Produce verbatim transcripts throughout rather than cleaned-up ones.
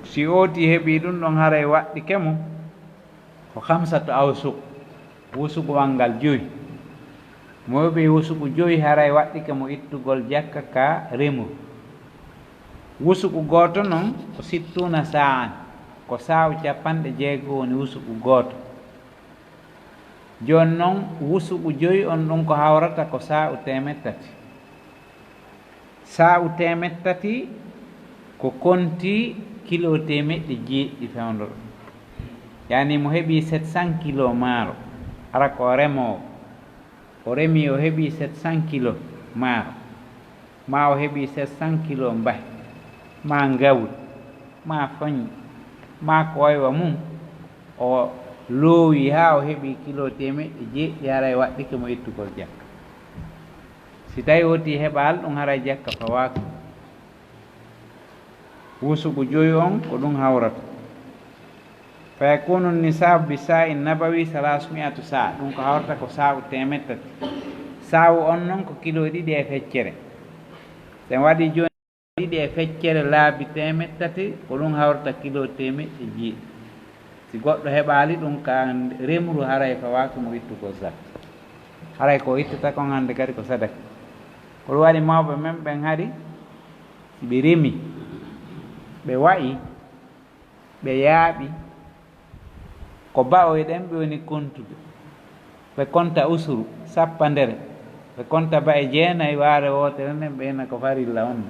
Si ooti heɓii ɗum ɗon, haray waɗɗike mo ko khamsatu awsuq, wusuguwal ngal jowi. Mo heɓii wusugu jowi, haray waɗɗike mo ittugol jakka ka remru. Wusugu gooto non ko sittuuna saa'an, ko saa'u cappanɗe jeego woni wusugu gooto. Jooni non, wusugu jowi on ɗum ko hawrata ko saa'u teemeɗɗe tati. Saa'u teemeɗɗe tati ko konti kilo teemeɗɗe jeeɗiɗi fewndo ɗum. Yaani mo heɓii sept cents kilo maaro, hara ko remoowo. O remii, o heɓii sept cents kilo maaro, maa o heɓii sept cents kilo mbahe, maa ngawri, maa foñƴe, maa ko waywa mum, o loowi haa o heɓii kilo teemeɗɗe jeeɗiɗi, haray waɗɗike mo ittugol jakka. Si tawi ooti heɓaali ɗum, haray jakka fawaaki. Wusugu jowi on ko ɗum hawrata. Fa yakunu nisabu bi saa'in nabawi salasu mi'atu saa, ɗum ko hawrata ko saa'u teemeɗɗe tati. Saa'u on non ko kilo ɗiɗi e feccere. Si en waɗii jooni ɗiɗi e feccere laabi teemeɗɗe tati, ko ɗum hawrata kilo teemeɗɗe jeeɗiɗi. Si goɗɗo heɓaali ɗum ka remru, haray fawaaki mo ittugol zakka. Haray ko ittata kon hannde kadi ko sadaka. Ko ɗum waɗi mawɓe men ɓen hari, si ɓe remi, ɓe wa'i, ɓe yaaɓi, ko ba'oy ɗen ɓe woni kontude. Ɓe konta usuru, sappandere. Ɓe konta ba'e jeenay waare wootere nden, ɓe inna ko farilla on.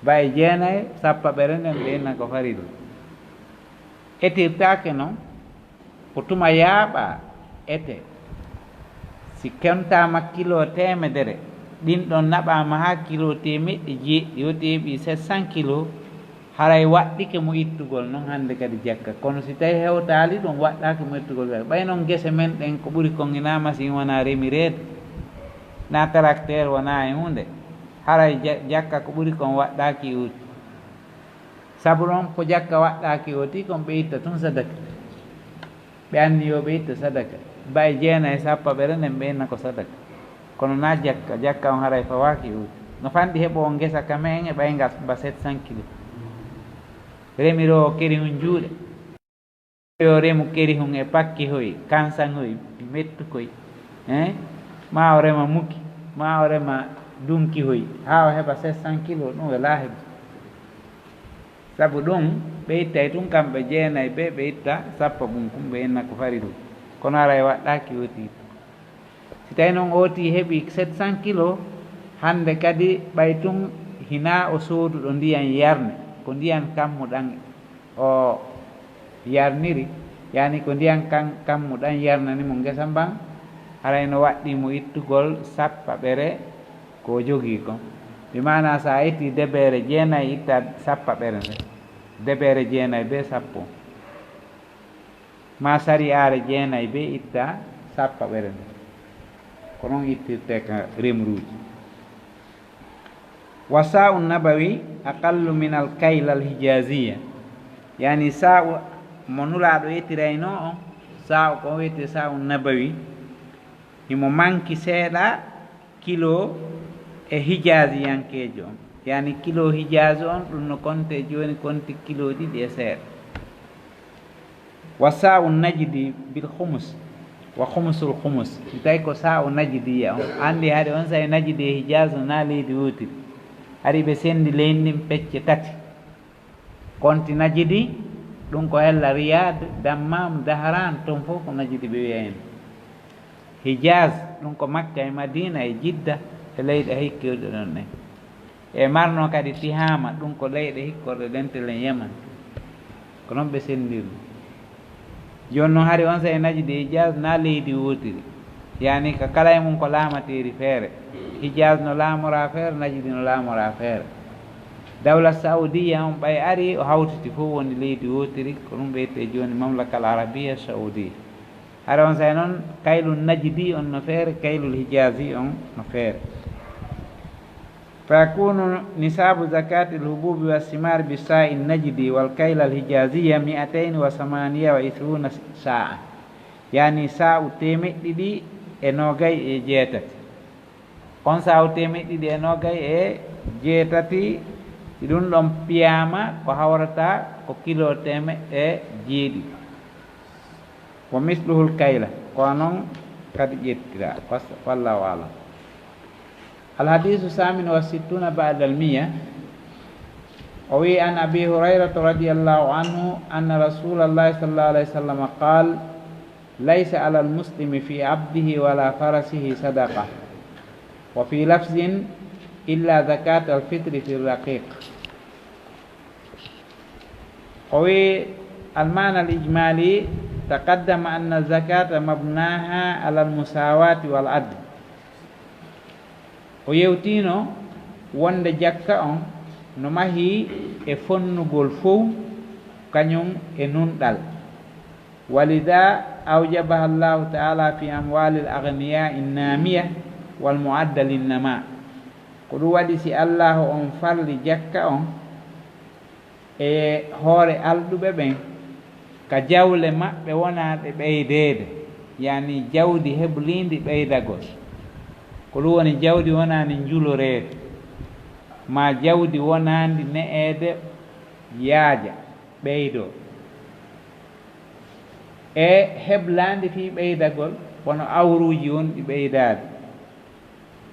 Ba'e jeenay sappaɓere nden, ɓe inna ko farilla. Etirtaake non, ko tuma yaaɓaa ete. Si kontaama kilo teemedere, ɗin ɗon naɓaama haa kilo teemeɗɗe jeeɗiɗi, woti heɓii sept cents kilo, haray waɗɗike mo ittugol non hannde kadi jakka. Kono si tawi hewtaali ɗum, waɗɗaaki mo ittugol jakka. Ɓay non gese men ɗen ko ɓuri kon hinaa masiŋ wonaa remireede, naa tarakteer wonaa e huunde. Haray ja-, jakka ko ɓuri kon waɗɗaaki e ooti. Sabu ɗon ko jakka waɗɗaaki ooti kon, ɓe itta tun sadaka. Ɓe anni yo ɓe itta sadaka. Ba'e jeenay sappaɓere nden ɓe inna ko sadaka. Kono naa jakka, jakka on haray fawaaki ooti. No fanɗi heɓoowo ngesa ka me'en e ɓay nga ba sept cents kilo. Remiroowo kerihun juuɗe. Yo remu kerihun e pakkihoy, kansanhoy, mettukoy. Eh? Maa o rema muki, maa o rema dunkihoy, haa o heɓa sept cents kilo, ɗum welaa heɓude. Sabu ɗum, ɓe ittay tun kamɓe jeenay ɓe, ɓe itta sappo ɓun kun, ɓe inna ko farilla. Kono haray waɗɗaaki ooti. Si tawi non ooti heɓi sept cents kilo, hannde kadi ɓay tun hinaa o sooduɗo ndiyan yarne, ko ndiyan kammu ɗan o yarniri, yaani ko ndiyan kan, kammu ɗan yarnani mo ngesa mban, haray no waɗɗii mo ittugol sappaɓere ko o jogii kon. Bi maanaa, si a ittii debeere jeenay, itta sappaɓere nden. Debeere jeenay bee sappo. Maa sari'aare jeenay bee, itta sappaɓere nden. Ko non ittirtee ka remruuji. Wa saa'u nabawi aqallu min al kayla al hijaaziya. Yaani saa'u mo Nulaaɗo yetiraynoo on, saa'u ko on wiyetee saa'u nabawi, himo manki seeɗa kilo e hijaaziyankeejo on. Yaani kilo hijaazi on, ɗum no konte jooni, konti kilo ɗiɗi e seeɗa. Wa saa'u najdi bil khumus, wa khumusul khumus. Si tawi ko saa'u najdiya on, anndi hari on saa'i najdi e hijaazi wonaa leydi wootiri. Hari ɓe sendi leydi ndin pecce tati. Konti najdi, ɗum ko hella Riyad, Dammam, Dahran, ton fof ko najdi ɓe wiya en. Hijaz, ɗum ko Makka e Madina e Jidda e leyɗe hikkirɗe ɗon ɗen. E marno kadi Tihaama, ɗum ko leyɗe hikkorɗe ɗen telen Yaman. Ko non ɓe sendiri. Jooni non hari on saa'i Najdi e Hijaz na leydi wootiri. Yaani ka kala e mum ko laamateeri feere. Hijaz no laamora feere, Najdi no laamora feere. Dawla Saudiya on ɓay ari o hawtiti fof woni leydi wootiri, ko ɗum ɓe itte jooni Mamlaka Al Arabiya Saudiya. Hara on saa'i noon, kaylul Najdi on no feere, kaylul Hijaazi on no feere. Fa yakunu nisabu zakati lhububi wa simar bi sa'i najdi wal kayla al hijaziya mi'atayn wa samaniya wa ishruna sa'a. Yaani saa'u teemeɗɗe ɗiɗi e noogay e jeetati. On saa'u teemeɗɗe ɗiɗi e noogay e jeetati Si ɗum ɗon piyaama, ko hawrata ko kilo teemeɗɗe jeeɗiɗi. Wa misluhul kayla, ko noon kadi ƴettira. Was-, wallahu alam. Al hadisu samin wa sittuna ba'da al miya. O wi an Abi Hurayrata radiyallahu anhu anna Rasulallahi sallallahu alayhi wa sallam qal: "Laysa ala al muslimi fi abdihi wala farasihi sadaqa." Wa fi lafzin: "Illa zakat al fitri fi raqiq." O wi, al maana al ijmali: taqaddama anna zakata mabnaha ala al musawati wal adl. O yewtino wonde jakka on no mahi e fonnugol fow, kañum e nunɗal. Walida awjabaha Allahu taala fi amwali al aghniya innamiya wal muadda linnama. Ko ɗum waɗi si Allahu on farli jakka on e hoore alɗuɓe ɓen, ka jawle maɓɓe wonaaɗe ɓeydeede, yani jawdi hebliindi ɓeydagol. Ko ɗum woni jawdi wonaandi njuloreede, ma jawdi wonaandi ne'eede yaaja, ɓeydoo. E heblaandi fii ɓeydagol, kono awruuji wonɗi ɓeydaade.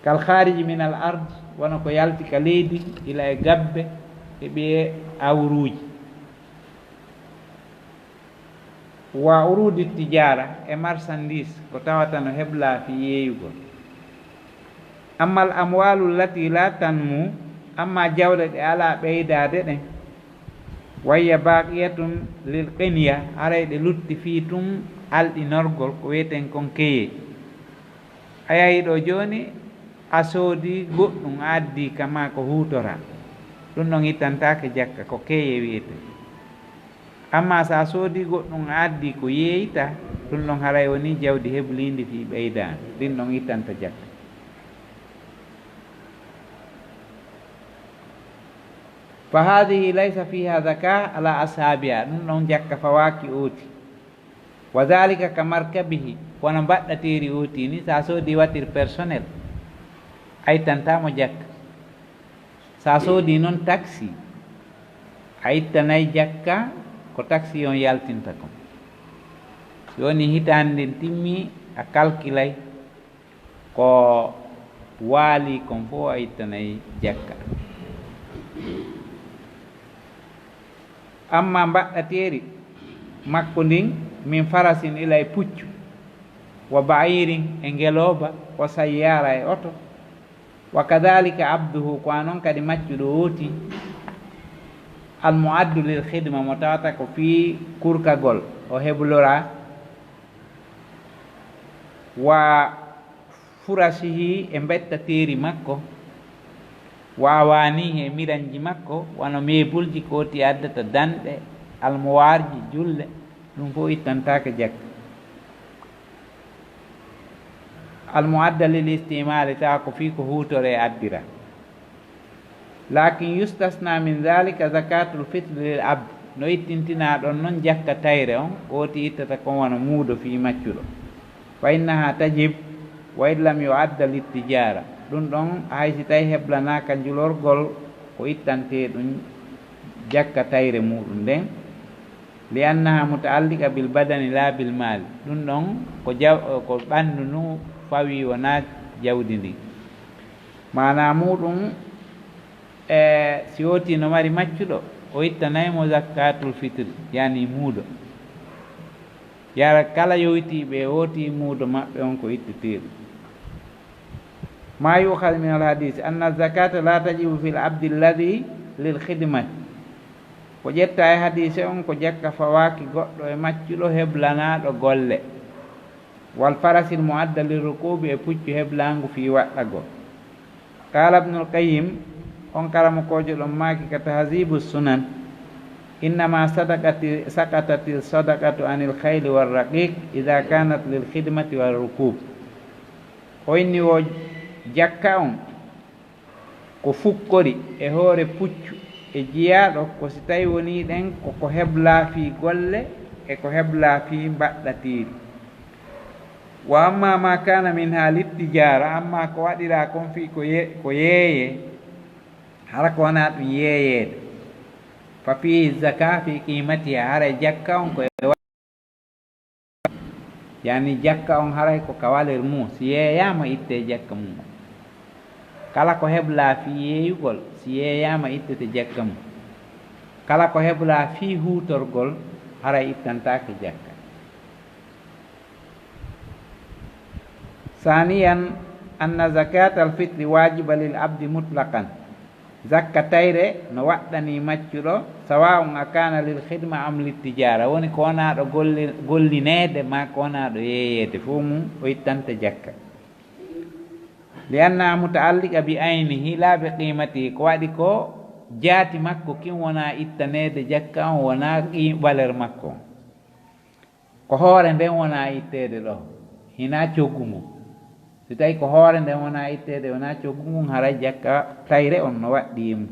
Kal khariji min al ard, wano ko yalti ka leydi, ila e gabbe, e ɓiye awruuji. Wa urudi tijara, e marchandise, ko tawata no hebla fii yeeyugol. Amma al amwalu allati la tanmu, amma jawle ɗe alaa ɓeydaade ɗen, wa hiya baqiyatun lil qinya, haray ɗe lutti fii tun alɗinorgol ko wi'eten kon keye. A yahi ɗo jooni, a soodi goɗɗum, a addi kama ko huutora. Ɗum ɗon ittantaake jakka, ko keye wi'ete. Amma so a soodi goɗɗum, a addi ko yeeyta, ɗum ɗon haray woni jawdi hebliindi fii ɓeydaande. Ɗin ɗon ittanta jakka. Fa hadhihi laysa fiha zaka ala ashabiha. Ɗum ɗon jakka fawaaki ooti. Wa dhalika ka markabihi, wano mbaɗɗateeri ooti ni, sa soodi watir personnel, a ittantaa mo jakka. Sa soodi noon taxi, a ittanay jakka ko taxi on yaltinta kon. Si woni hitaande nden timmi, a kalkilay ko waali kon fof a ittanay jakka. Amma mbaɗɗateeri makko ndin, min farasin, ila e puccu, wa ba'irin, e ngelooba, wa sayyara, e oto, wa kadhalika abduhu, ko a non kadi maccuɗo ooti, al mu'addu lil khidma, mo tawata ko fii kurkagol o hebloraa, wa furasihi, e mbettateeri makko, wa awanihi, e miranji makko, wano meebulji ko ooti addata, danɗe, almuwaarji, julle, ɗum fof ittantaake jakka. Almuadda lil istimaali, tawa ko fii ko huutore addira. Lakin yustasna min dhalika zakatul fitri lil abd, no ittintinaa ɗon non jakka tayre on, ko ooti ittata kon wano muudo fii maccuɗo. Fa innaha tajib wa in lam yuadda littijara. Ɗum ɗon, hay si tawi heblanaaka njulorgol, ko ittantee ɗum jakka tayre muuɗum nden. Li annaha mutaalliqa bil badani la bil maali. Ɗum ɗon ko jaw-, ko ɓanndu ndu fawi, wonaa jawdi ndin. Maanaa muuɗum, e si wootii no mari maccuɗo, o ittanay mo zakatul fitri, yani muudo. Yara kala yowitiiɓe e wootii muudo maɓɓe on ko itteteeɗum. Ma yu'khadhu min al hadith anna zakata la tajibu fil abdi alladhi lil khidmati. Ko ƴetta e hadiise on, ko jakka fawaaki goɗɗo e maccuɗo heblanaaɗo golle. Wal farasil mu'adda lir rukubi, e puccu heblaangu fii waɗɗagol. Qaala Ibnul Qayyim, on karamokoojo ɗon maaki ka Tahzibu Sunan, innama sadaqati, saqatati sadaqatu anil khayli war raqiq idha kanat lil khidmati war rukub. O inni wo jakka on ko fukkori e hoore puccu e jiyaaɗo, ko si tawi wonii ɗen ko ko heblaa fii golle e ko heblaa fii mbaɗɗatiiri. Wa amma ma kana minha littijara, amma ko waɗiraa kon fii ko ye-, ko yeeye, Hara ko wonaa ɗum yeeyeede. Fa fiihi zaka fi qiimatiha, haray jakka on ko e wa-, yani jakka on haray ko ka valeur mum, si yeeyaama ittee jakka mum. Kala ko heblaa fii yeeyugol, si yeeyaama ittete jakka mum. Kala ko heblaa fii huutorgol, haray ittantaake jakka. Saaniyan, anna zakatal fitri waajiba lil abdi mutlaqan. Zakka tayre no waɗɗanii maccuɗo, sawa'un a kana lil khidma am lit tijara, woni ko wonaa ɗo golli-, gollineede maa ko wonaa ɗo yeeyeede, fof mum o ittanta jakka. Li annaha muta'alliqa bi aynihi la bi qimatihi, ko waɗi ko jaati makko kin wonaa ittaneede jakka on, wonaa qi-, valeur makko on. Ko hoore nden wonaa itteede ɗo, hinaa coggu ngun. Si tawi ko hoore nden wonaa itteede, wonaa coggu ngun, haray jakka tayre on no waɗɗi e mum.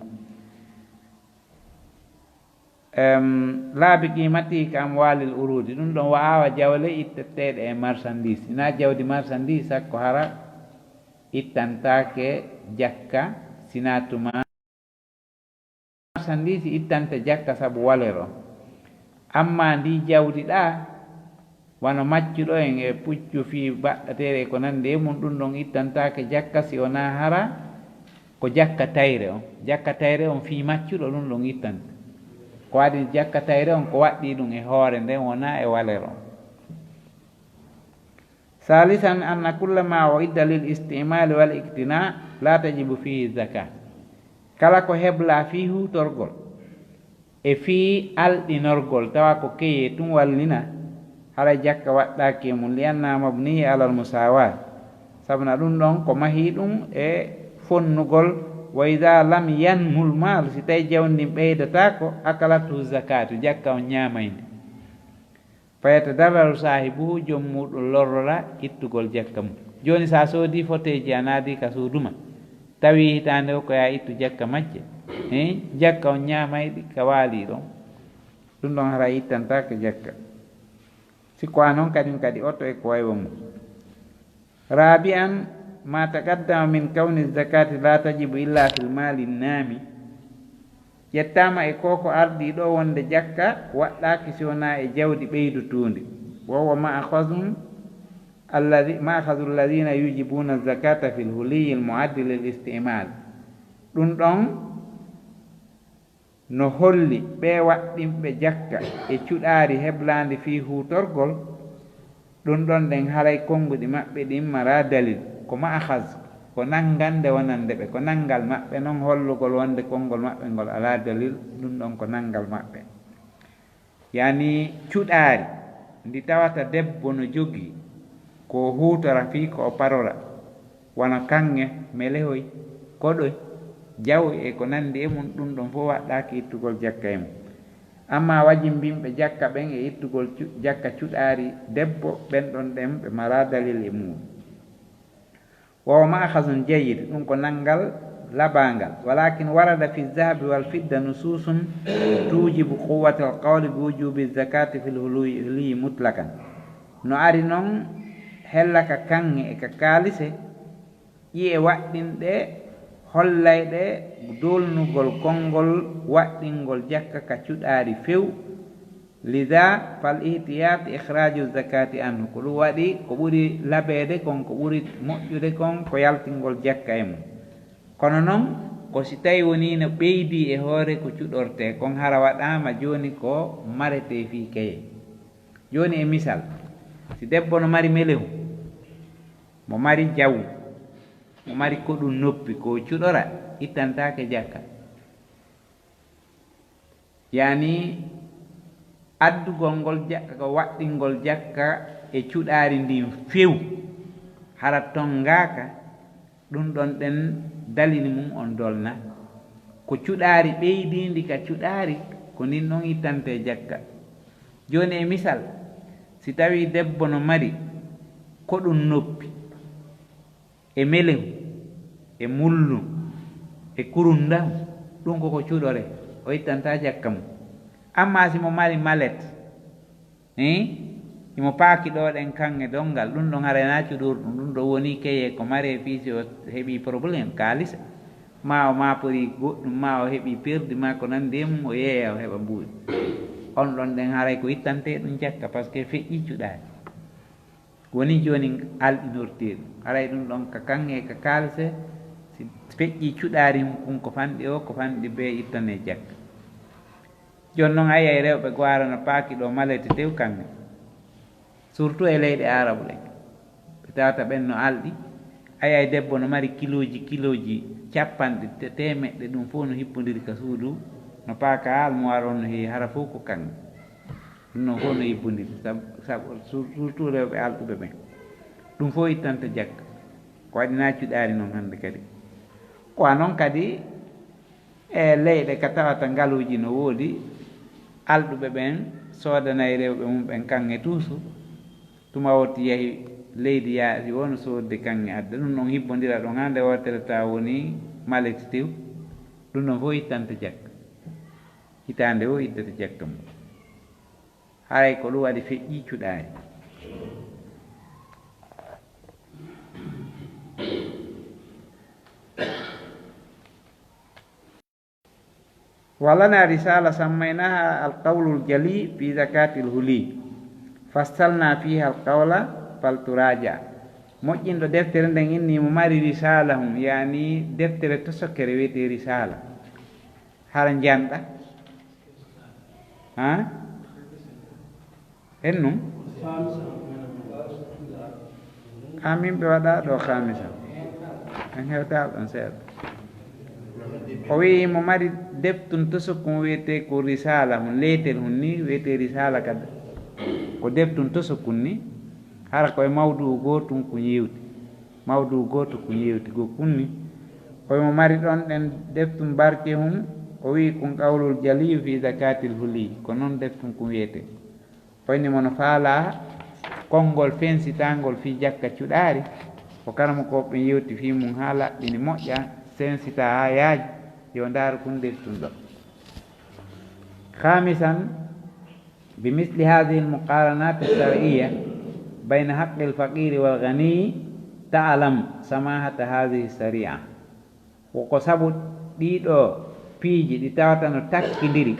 Em, laabi qiimati ka amwaalil uruudi, ɗum ɗon wa'awa jawle ittetteeɗe e marchandise. Hinaa jawdi marchandise, sakko hara ittantaake jakka, sinaa tuma marchandise ittante jakka sabu valeur on. Amma ndi jawdi ɗaa, wano maccuɗo en e puccu fii baɗɗateere e ko nanndi e mum, ɗum ɗon ittantaake jakka si wonaa hara ko jakka tayre on. Jakka tayre on fii maccuɗo ɗum ɗon ittante. Ko waɗi jakka tayre on ko waɗɗii ɗum e hoore nden, wonaa e valeur on. Salisan, anna kulla ma uidda lil istimali wal iktina la tajibu fihi zaka. Kala ko heblaa fii huutorgol e fii alɗinorgol, tawa ko keye tun wallina, haray jakka waɗɗaaki e mum, li annaha mabniya alal musawa, sabuna ɗum ɗon ko mahii ɗum e fonnugol. Wa ida lam yanmul mal, si tawi jawdi ndin ɓeydataako, akalathu zakatu, jakka on ñaamay ndi. Fa yatadarraru saahibuhu, joom muuɗum lorrora ittugol jakka mum. Jooni, si a soodii foteeji, a naadii ka suudu maa, tawi hitaande o ko yaa ittu jakka majje, eh, jakka on ñaamay ɗi ka waalii ɗon. Ɗum ɗon haray ittantaake jakka. Si ko a non kadin kadi oto e ko waywa mum. Rabi'an, ma taqaddama min kawni zakati la tajibu illa fil mali nami. Ƴettaama e ko ko ardii ɗo wonde jakka waɗɗaaki si wonaa e jawdi ɓeydutuundi. Wa huwa ma'khazun alladhi, ma'khazu alladhina yujibuna zakata fil huliyi al mu'addi lil istimal. Ɗum ɗon no holli ɓee waɗɗinɓe jakka e cuɗaari heblaandi fii huutorgol, ɗum ɗon ɗen haray konnguɗi maɓɓe ɗin maraa dalil. Ko ma'khaz, ko nanngande wonande ɓe, ko nanngal maɓɓe non hollugol wonde konngol maɓɓe ngol alaa dalil, ɗum ɗon ko nanngal maɓɓe. Yani cuɗaari ndi tawata debbo no jogii ko o huutora fii ko o parora, wano kaŋŋe, melehoy, koɗoy, jawoy e ko nanndi e mum, ɗum ɗon fof waɗɗaaki ittugol jakka e mum. Amma wajimbinɓe jakka ɓen e ittugol cu-, jakka cuɗaari debbo, ɓen ɗon ɗen ɓe maraa dalil e mum. Wa huwa ma'khazun jayyid, ɗum ko nanngal labangal. Walakin warada fi zahabi wal fidda nususun tujibu quwwatal qawli bi wujubi zakati fil huluyi, huluyi mutlaqan. No ari non hella ka kaŋŋe e ka kaalise, ƴi'e waɗɗinɗe hollayɗe doolnugol konngol waɗɗingol jakka ka cuɗaari few. Liza fal ihtiyat ikhraju zakati anhu. Ko ɗum waɗi ko ɓuri labeede kon, ko ɓuri moƴƴude kon, ko yaltingol jakka e mum. Kono non, ko si tawi wonii no ɓeydii e hoore ko cuɗortee kon, hara waɗaama jooni ko maretee fii keye. Jooni e misal, si debbo no mari melehu, mo mari jawu, mo mari ko ɗum noppi, ko cuɗora, ittantaake jakka. Yani addugol ngol jakka, ko waɗɗingol jakka e cuɗaari ndin few, hara tonngaaka, ɗum ɗon ɗen dalili mum on dolna. Ko cuɗaari ɓeydiindi ka cuɗaari, ko ndin ɗon ittante jakka. Jooni e misal, si tawi debbo no mari ko ɗum noppi, e melehu, e mullu, e kurundahu, ɗum koko cuɗore, o ittantaa jakka mum. Amma si mo mari malet, eh, imo paaki ɗo ɗen kaŋŋe donngal, ɗum ɗon haray na cuɗorɗum, ɗum ɗo woni keye ko mare fii si o heɓi problème kaalisa. Ma o maaporii goɗɗum, ma o heɓii perdi, ma ko nanndi e mum, o yeeya, o heɓa mbuuɗi. On ɗon ɗen haray ko ittantee ɗum jakka, par ce que feƴƴii cuɗaari. Woni jooni alɗinortee ɗum. Haray ɗum ɗon ka kaŋŋe, ka kaalse, si feƴƴii cuɗaari mum, kun ko fanɗi o, ko fanɗi bee ittanee jakka. Jooni non a yi'ay rewɓe gwaara no paaki ɗo malete tew kaŋŋe. Surtout e leyɗe Aarabu ɗen. Ɓe tawata ɓen no alɗi. A yi'ay debbo no mari kilooji, kilooji cappanɗe, te-, teemeɗɗe, ɗum fof no hippondiri ka suudu, no paaka haa almuwaar on no heewi, hara fof ko kaŋŋe. Ɗum non fof no hippondiri, sab-, sab-, sur-, surtout rewɓe alɗuɓe ɓen. Ɗum fof ittanta jakka. Ko waɗi na cuɗaari non hannde kadi. Ko wa non kadi, e leyɗe ka tawata ngaluuji no woodi, alɗuɓe ɓen soodanay rewɓe mum ɓen kaŋŋe tuusu, tuma wooti yahi leydi yaasi woo no soodde kaŋŋe adda. Ɗum ɗon hibbondira ɗon haa nde wootere tawa woni maleti tew. Ɗum ɗon fof ittanta jakka. Hitaande woo ittata jakka mum. Haray ko ɗum waɗi feƴƴii cuɗaari. ولنا رسالة سميناها القول الجلي في زكاة الحلي، فصلنا فيها القول فلتراجع. Moƴƴinɗo deftere nden inni mo mari risaala hum, yaani deftere tosokere wiyetee risaala. Hara njanɗa? Ha? En nun? Amin ɓe waɗa ɗo kamisa. En hewta ɗon seeɗa. O wi'i mo mari deftun tosokun wiyetee ko risaala hun, leetel hun ni wiyetee risaala kadi. Ko deftun tosokun ni, hara ko e mawdu'u gootun kun yewti. Mawdu gooto kun yewti go kunni. Oy mo mari ɗon ɗen deftum barke hum, o wi'i kun qawlul jaliyu fi zakatil huli, ko non deftum kun wiyete. Oyni mo no faalaa konngol fensitaangol fii jakka cuɗaari, ko karamokooɓe ɓen yewti fii mum haa laɓɓini moƴƴa, sensitaa haa yaaji, yo ndaaru kun deftum ɗo. Khaamisan, بمثل هذه المقارنات الشرعية بين حق الفقير والغني تعلم سماحة هذه الشريعة. Ko ko sabu ɗii ɗoo piiji ɗi tawata no takkindiri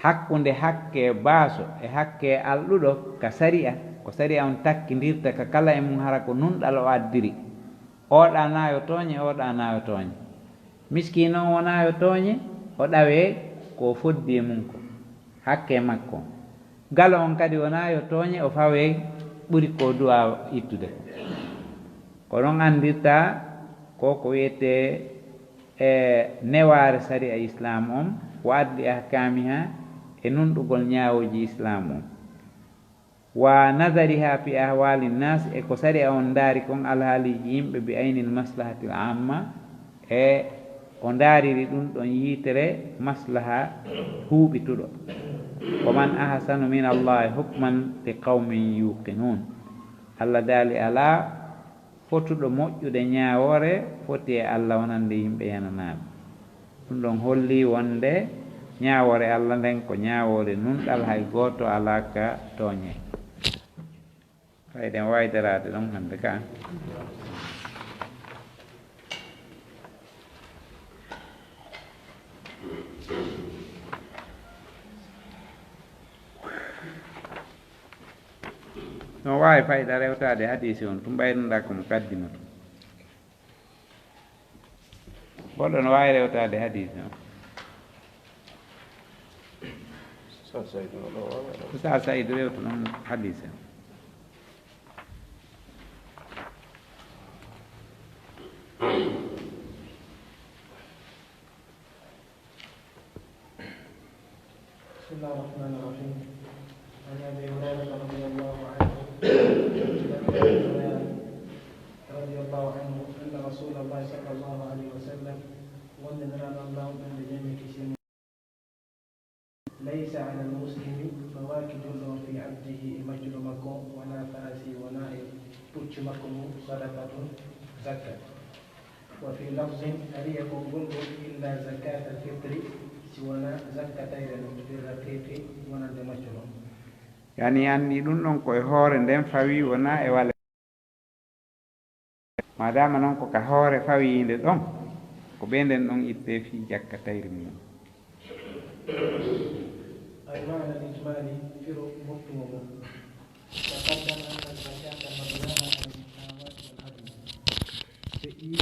hakkunde hakke baaso e hakke alɗuɗo ka sari'a, ko sari'a on takkindirta ka kala e mum hara ko nunɗal o addiri. Oɗa na yo tooñe, oɗa na yo tooñe. Miskiino on wonaa yo tooñe, o ɗawee ko o foddi e mum ko, hakke makko. Galo on kadi wonaa yo tooñe, o fawee ɓuri ko o du'aa ittude ko. Ko ɗon anndirtaa ko ko wiyetee e newaare sari'a Islaam on, wa addi ahkaamiha e nunɗugol ñaawooji Islaam on. Wa nadariha fi ahwali nnas, e ko sari'a on ndaari kon alhaaliiji yimɓe bi aynil maslahatil amma, e o ndaariri ɗum ɗon yiitere maslaha huuɓituɗo. Wa man ahsanu min Allahi hukman li qawmin yuqinun. Allah daali alaa fotuɗo moƴƴude ñaawoore foti e Allah wonande yimɓe yananaaɓe. Ɗum ɗon holli wonde ñaawoore Allah nden ko ñaawoore nunɗal, hay gooto alaa ka tooñe. Hay ɗen waawi daraade ɗon hannde ka. No waawi fayda rewtaade hadiisi on, tun ɓayrinɗaa ko mo kaddima tun. Goɗɗo no waawi rewtaade hadiisi on. Sa Saydu no ɗo waawi rewtaade. Sa Saydu rewta ɗon hadiisi on. بسم الله الرحمن الرحيم. عن أبي هريرة رضي الله عنه، رضي الله عنه أن رسول الله صلى الله عليه وسلم، wonde Nelaaɗo Allah on, ɓen ɓe jam e kisiyee mum, ليس على المسلم, fawaaki julɗo on, في عبده, e maccuɗo makko, ولا فرسه, wonaa e puccu makko ngun, صدقة, zakka. وفي لفظ, ari e konngol ngol, إلا زكاة الفطر, si wonaa zakka tayre nden, للرقيق, wonande maccuɗo. Yani anndi ɗum ɗon ko e hoore nden fawi, wonaa e wale. Maadaama non ko ka hoore fawiinde ɗon, Ko ɓe nden ɗon ittee fii jakka tayri mum. المعنى الإجمالي، firo moftumo mum. تقدم أن الزكاة مبناها على المساواة والعدل. Feƴƴi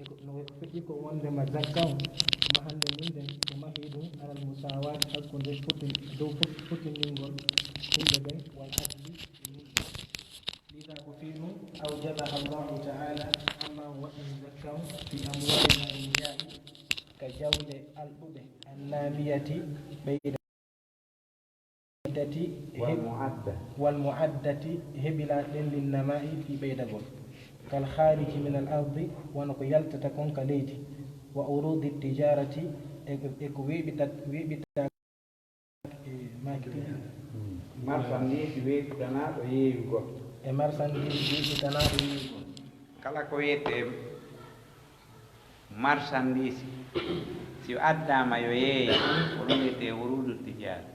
e ko, no feƴƴi ko wondema zakka on, mahande mum nden ko mahii ɗum على المساواة، hakkunde fotin-, dow fot-, fotindingol yimɓe ɓen, والعدل e yimɓe. لذا ko fii ɗum أوجبها الله تعالى، Allah on waɗɗini zakka on في أموال الأغنياء، ka jawle alɗuɓe, النامية، ɓeyda والمعدة. والمعدة، hebilaaɗe ɗen للنماء، fii ɓeydagol. كالخارج من الأرض، wano ko yaltata kon ka leydi. وعروض التجارة، e, e ko weeɓita, weeɓita e maaki. Marsandiisi weeɓitanaaɗo yeeyugol. E marsandiisi weeɓitanaaɗo yeeyugol. Kala ko wiyetee marsandiisi, si o addaama yo yeeye, ko ɗum wiyetee uruudu tijaara.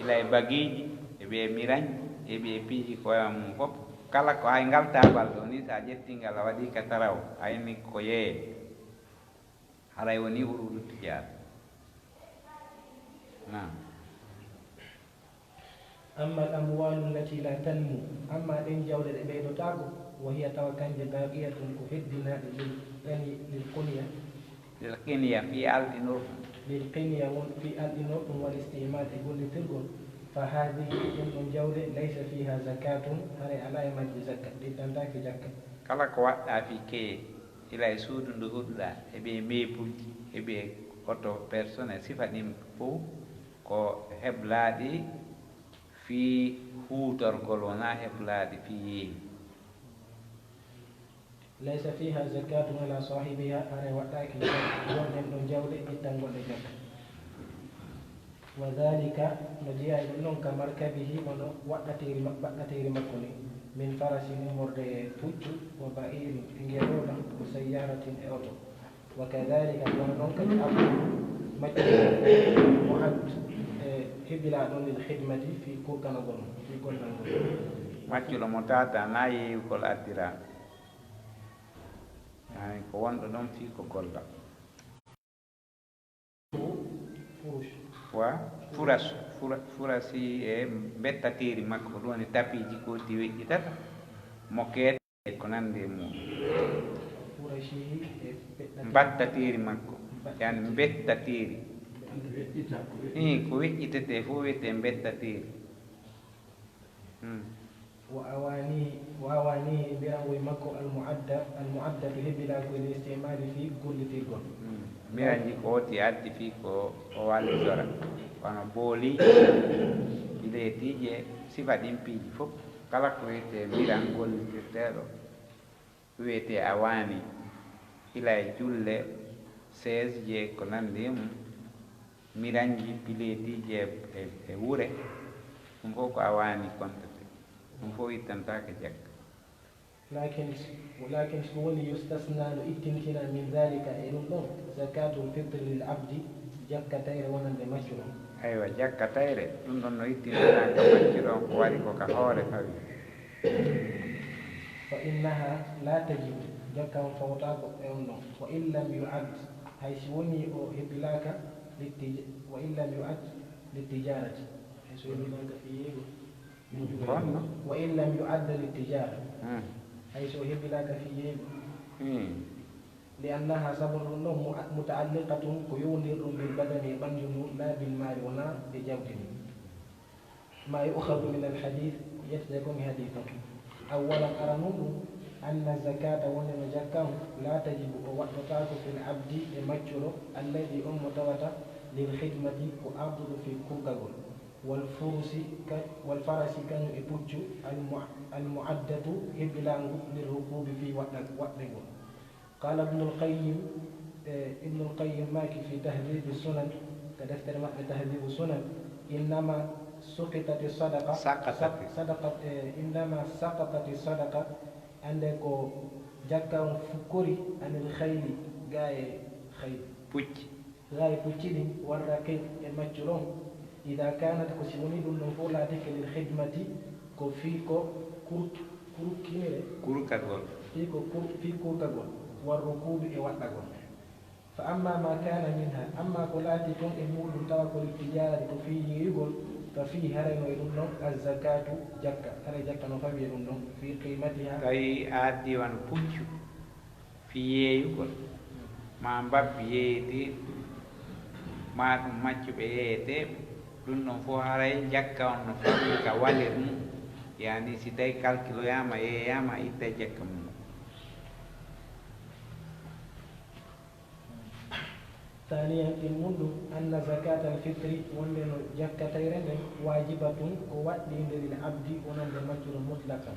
Ila e bagiiji, e ɓe mirañ, e ɓe piiji ko e mum fof. Kala ko hay ngal taabal ɗo ni, so a ƴettii ngal a waɗii ka taraw, hayni ko yeeye. Haray woni uruudu tijaara. Naam. أما الأموال التي لا تنمو، amma ɗen jawle ɗe ɓeydotaako, وهي، tawa kanje، باقية، ko heddinaaɗe، للقني، للقنية، للقنية، fii alɗinorɗum. للقنية، won fii alɗinorɗum، والاستعمال، e gollitirgol, فهذه، ɗen ɗon jawle، ليس فيها زكاة، haray alaa e majji zakka, ɗi ittantaake jakka. Kala ko waɗɗaa fii keye, ila e suudu ndu huɗuɗaa, e ɓe meebuuji, e ɓe oto personnel, sifa ɗin fow ko heblaaɗi fii huutorgol, wonaa heblaaɗi fii yeeyi. ليس فيها زكاة على صاحبها، haray waɗɗaaki won ɗen ɗon jawle ittangol ɗe jakka. وذلك، no jeyaa e ɗum non, كمركبه، wano waɗɗateeri ma-, baɗɗateeri makko ni, من فرس، ummorde e puccu, وبعير، e ngeelooba, وسيارة، e oto. وكذلك، kono non kadi, عبد، maccuɗo, معد، e hebilaaɗo, للخدمة، fii kurkanagol mo, fii gollangol mo. Maccuɗo mo taataa na yeeyugol addiraa. Ay, ko wonɗo ɗon fii ko golla. فرش. Wa furasu, fura-, furasi e mbettateeri makko, ko ɗum woni tapiiji ko ti weƴƴitata, mokeete e ko nanndi e mum. فرشه، e beɗɗa- Mbattateeri makko, yani mbettateeri. Ii, ko weƴƴitetee fof wiyetee mbettateeri. Hmm. وأوانيه، وأوانيه، mbirangoy makko, المعدة، المعدة، hebilaagu, للاستعمال، fii gollitirgol. Hmm. Mbiranji ko woti addi fii ko o wallitora, kono booli, pileetiiji e sifa ɗin piiji fof, kala ko wiyetee mbiran gollitirteeɗo, wiyetee awaani, ila e julle, seesji e ko nanndi e mum, miranji, pileetiiji e, e, e wure, ɗum fof ko awaani kontatee, ɗum fof ittantaake jakka. لكن، لكن ko woni, يستثنى، no ittintinaa, من ذلك، e ɗum ɗon, زكاة الفطر للعبد، jakka tayre wonande maccuɗo. Aywa, jakka tayre, ɗum ɗon no ittintinaa ka maccuɗo on, ko wari ko ka hoore fawi. فإنها لا تجب، jakka on fawotaako e on ɗon. وإن لم يعد، hay si wonii o hebilaaka, للتج-، وإن لم يعد للتجارة، hay si o hebilaaka fii yeeyugol. Kono? وإن لم يعد للتجارة، Hmm. hay si o hebilaaka fii yeeyugol. Hmm. لأنها، sabu ɗum ɗon, متعلقة، ko yowondirɗum، بالبدن، e ɓanndu ndu، لا بالمال، wonaa e jawdi ndin. ما يؤخذ من الحديث، yettete kon e hadiis on. أولا، aranun ɗum, أن الزكاة، wonde no jakka on, لا تجب، o waɗɗotaako، في العبد، e maccuɗo, الذي، on mo tawata، للخدمة، ko arduɗo fii kurgagol, والفرس، ka-، والفرس، kañum e puccu, الم-، المعدة، hebilaangu، للركوب، fii waɗɗa-, waɗɗegol. قال ابن القيم، eh, Ibnul Qayyim maaki في تهذيب السنن، ka deftere maɓɓe Tahdibu Sunan, إنما سقطت الصدقة، سقطت. Sadaqat, eh, إنما سقطت الصدقة، annde ko jakka on fukkori, عن الخيل، gaa e khayl. Pucci. Gaa e pucci ɗin, والرقيق، e maccuɗo on, إذا كانت، ko si woni ɗum ɗon fof laatike، للخدمة، ko fii ko kurt-, kurkinire. Kurkagol. Fii ko kur-, fii kurkagol. والركوب e waɗɗagol. فأما ما كان منها، amma ko laati kon e muuɗum tawa ko للتجارة ko fii yeeyugol, ففيه harayno e ɗum ɗon الزكاة jakka, haray jakka no fawi e ɗum ɗon, في قيمتها. Tawi a addi wano puccu fii yeeyugol, ma mbabbi yeeyete, ma ɗum maccuɓe yeeyeteeɓe, ɗum ɗon fof haray jakka on no fawi ka valeur mum. Yani si tawi calculoyaama, yeeyaama, a ittay jakka mum. ثانيا ɗimmun ɗum أن زكاة الفطر wonde no jakka tayre nden واجبة ko waɗɗiinde للعبد wonande maccuɗo مطلقا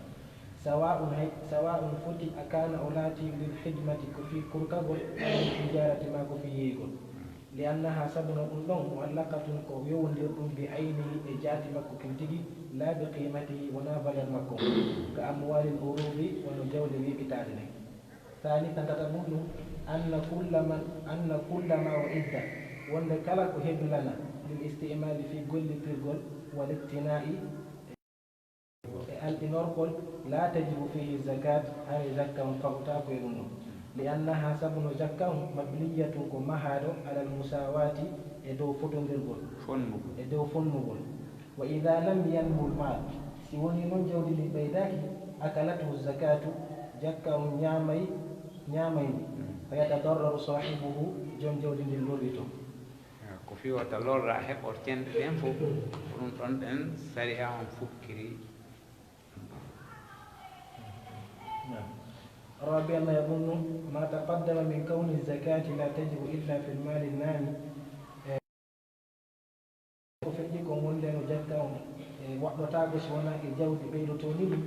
سواء hay سواء foti أكان o laati للخدمة ko fii kurkagol أو للتجارة ma ko fii yeeyugol لأنها sabu no ɗum ɗon معلقة ko yowondirɗum بعينه e jaati makko kin tigi لا بقيمته wonaa valeur makko كأموال العروض wano jawle weeɓitaaɗe ɗen ثالثا tataɓun ɗum أن كل من أن كل ما أعد wonde kala ko hebilana للاستعمال fii gollitirgol والاقتناء e alɗinorgol لا تجب فيه الزكاة haray zakka on fa'utaako e ɗum ɗon لأنها sabu no jakka on مبنية ko mahaaɗo على المساواة e dow fotondirgol fonnugol e dow fonnugol وإذا لم ينم المال si wonii non jawdi ndin ɓeydaaki أكلته الزكاة jakka on ñaamay ñaamay ndi فيتضرر صاحبه jom jawdi ndin lorrito ko fii wota lorra heɓortenɗe ɗen fof ko ɗum ɗon ɗen sariya on fukkiri رابعا يظن ما تقدم من كون الزكاة لا تجب إلا في المال النامي ko feƴƴi kon wonde no jakka on e waɗɗotaako si wonaa e jawdi ɓeydotoondi ɗum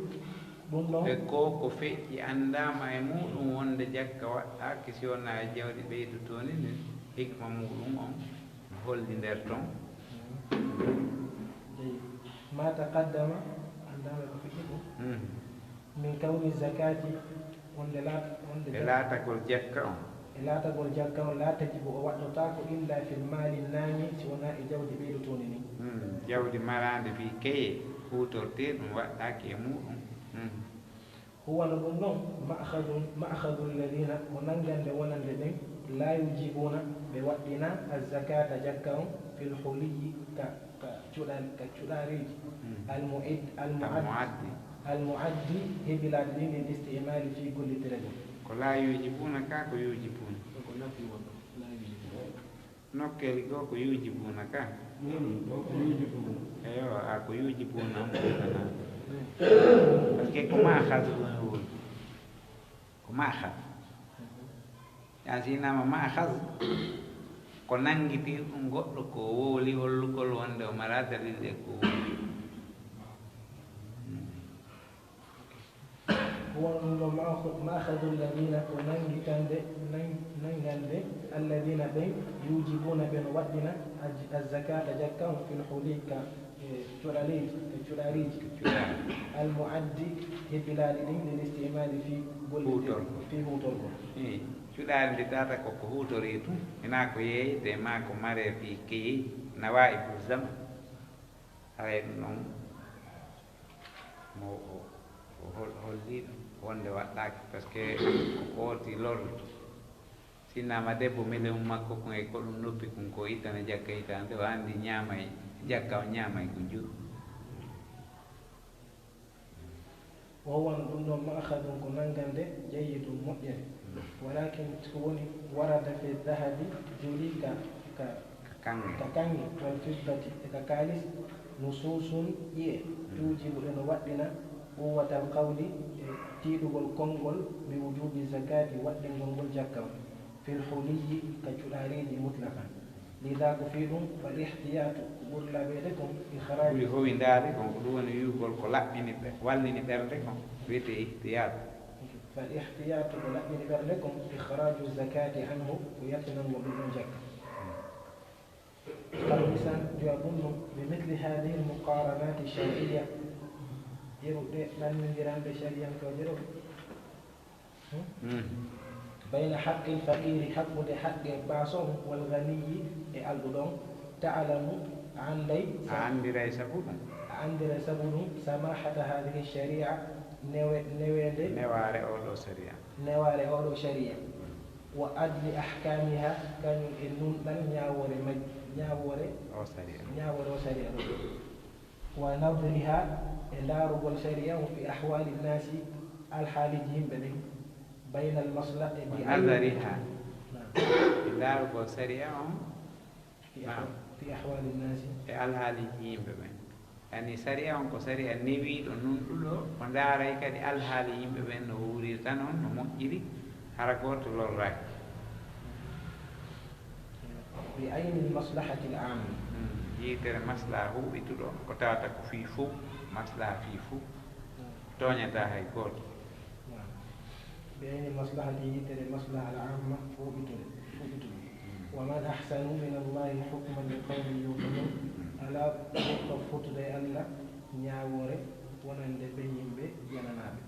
ɗum ɗon e ko ko feƴƴi anndaama e muuɗum wonde jakka waɗɗaaki si wonaa e jawdi ɓeydotoondi ndin hikma muuɗum on no holli nder ton jeyi ma taqaddama anndaama e ko feƴƴi kon min kawni zakati wonde laata wonde e laatagol jakka on e laatagol jakka on laa tajibu o waɗɗotaako illa fil maali naami si wonaa e jawdi ɓeydotoondi ndin jawdi maraandi fii keye huutortee ɗum waɗɗaaki e muuɗum huwa no ɗum ɗon ma'khadun ma'khadul ladina ko nanngande wonande ɓen laa yujibuuna ɓe waɗɗinaa azzakata jakka on fil huliyyi ka ka cuɗa ka cuɗareeji al mu'id al mu'addi al mu'addi hebilaaɗi ɗin lil istimali fii gollitiregol ko laa yujibuuna ka ko yujibuuna ko nafi won laa yujibuuna Nokkeeli goo ko yuujibuuna ka? Ɗum ɗoo ko yuujibuuna. Eywa, a ko yuujibuuna on ɓurdanaa. Parce que ko maaxaz woni woni. Ko maaxaz. Yan si innaama maaxaz ko nanngitirɗum goɗɗo ko wowli hollugol wonde o maraa dalil e ko wowli. Wonɗo ma'khadhu alladhina ko nanngitande nanngande alladhina ɓen yujibuuna ɓe no waɗɗina azzakata jakka on fil huli ka e cuɗaleeji ka cuɗareeji almu'addi hebilaaɗi ɗin lil istimali fii gollirde fii huutorgol. Cuɗaari ndi tata ko ko huutoree tun, hinaa ko yeeyetee maa ko maree fii keyeeji nawaa'ibu zaman. Haray ɗum ɗon mo o holliiɗo wonde waɗɗaaki par ce que ko kooti lorri sinnama debbo melewum makko kon e koɗum noppi kon ko ittana jakka hitande o andi ñaamay jakka o ñaamay ko njuru Wa huwa no ɗum ɗon ma'khadun ko nanngande jayyidun moƴƴere, walaakin ko woni warada fi dahabi jolii ka ka kaŋŋe wal fiddati e ka kaalis nusuusun ƴi'e tuujibu ɗe no waɗɗina quwwatal qawli e tiiɗugol konngol bi wujuubi zakaati waɗɗingol ngol jakka on fil huliyyi ka cuɗaareeji mutlaqan. Lidaa ko fii ɗum, fal ihtiyaatu, ko ɓuri laaɓeede kon, ikhraaju. Ɓuri howindaade kon, ko ɗum woni wi'ugol ko laɓɓini, wallini ɓernde kon, wiyetee ihtiyaatu. Fal ihtiyaatu, ko laɓɓini ɓernde kon, ikhraaju zakaati anhu, ko yaltinangol ɗum ɗon jakka. Khamsan, jowaɓun ɗum, bi mithli haadihil muqaaranaati shar'iyya, yeru ɗe ɗannondiranɗe shariyankooje ɗoo. Bayna haqqil faqiiri, hakkunde haqqe baaso on, wal ganiyyi, e alɗuɗo on, ta'lamu, a annday, a anndiray sabu ɗum, a anndiray sabu ɗum, samahata haadihi shari'a, newe neweende newaare oɗo sariya newaare oɗo sharia, wa adli ahkamiha, kañum e nunɗal ñaawoore majji ñaawoore o sariya ñaawoore o sharia ɗo, wa nadriha, e ndaarugol sharia o fi ahwali nnasi, alhaaliji yimɓe ɓen, bayna almasla e wa bi nadariha Naam. e ndaarugol sariya on Fi Naam. fi ahwali nnasi e alhaaliji yimɓe ɓen. Yani sariya on ko sariya newiiɗo nunɗuɗo, o ndaaray kadi alhaali yimɓe ɓen no wuurirta non, no moƴƴiri, hara gooto lorraaki. bi ayni almaslahati alamma. Yiitere maslaha huɓituɗo ko tawata ko fii fof, maslaha fii fof, tooñataa hay gooto. Naam. Bi ayni almaslahati, yitere maslaha alamma huɓitude huɓitude. Wa man ahsanu min allahi hukman li qawmin yuqinun. Alaa goɗɗo fotude e Allah ñaawoore wonande ɓen yimɓe jananaaɓe.